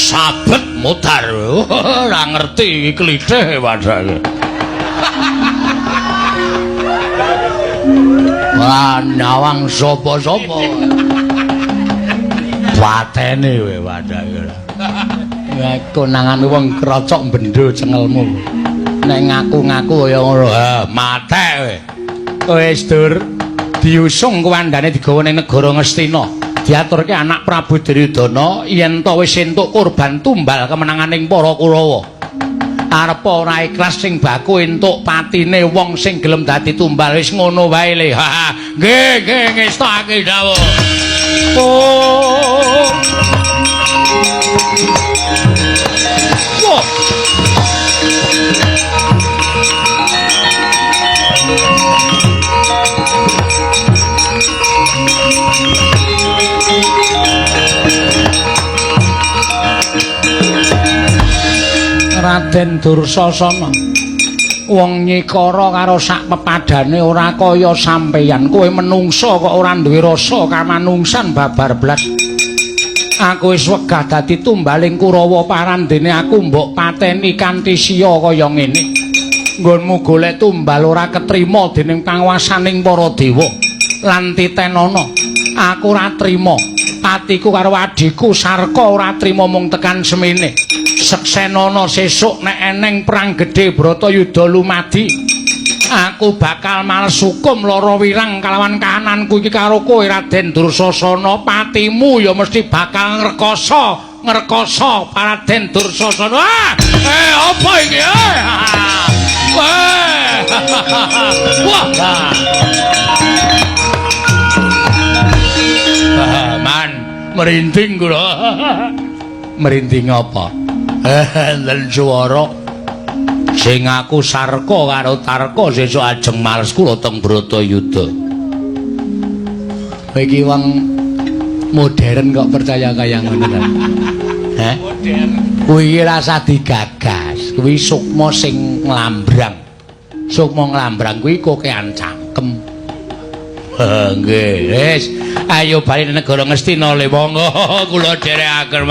Kesabet modar. Ora ngerti iki klithih padahal. Wah, nawang sapa-sapa. Patene kowe padahal. Konangan wong krocok bendo cengelmu. Nek ngaku-ngaku kaya ngono, ha matek kowe. Wis dur diusung kuwandane digawa ning negara Ngastina. Diaturke anak Prabu Duryudana yen to wis entuk korban tumbal kemenanganing para Kurawa. Arep ora ikhlas sing baku entuk patine wong sing gelem dadi tumbal wis ngono wae le. Ha, nggih nggih ngestake dawuh. Oh. Wah. Raden Dursasana, wong nyikara karo sak pepadane ora kaya sampeyan. Kowe menungsa kok ora duwe rasa kamanungsan babar blas. Aku wis wegah dadi tumbaling Kurawa parandene aku mbok pateni kanthi siya kaya ngene. Nggonmu golek tumbal ora ketrima dening panguwasaning para dewa. Lan titenana, aku ora trima. Patiku karo adhiku Sarka ora trima mung tekan semene. Seksenana sesuk nek eneng perang gedhe Bratayuda lumadi, aku bakal males hukum lara wirang kalawan kahananku iki karo kowe Raden Dursasana. Patimu ya mesti bakal ngrekoso, ngrekoso Raden Dursasana. Ah, apa iki? Wah. Man, merinding kula. Merinding apa? Enten swara sing aku Sarka karo Tarka sesuk ajeng males kula teng Bratayuda. Kowe iki wong modern kok percaya kaya ngono ta? Heh? Modern. Kuwi rasa digagas, kuwi sukma sing nglambrang. Sukma nglambrang kuwi kokean cangkem. Nggih, wis. Ayo bali nang negara Ngastina le monggo kula dherekaken.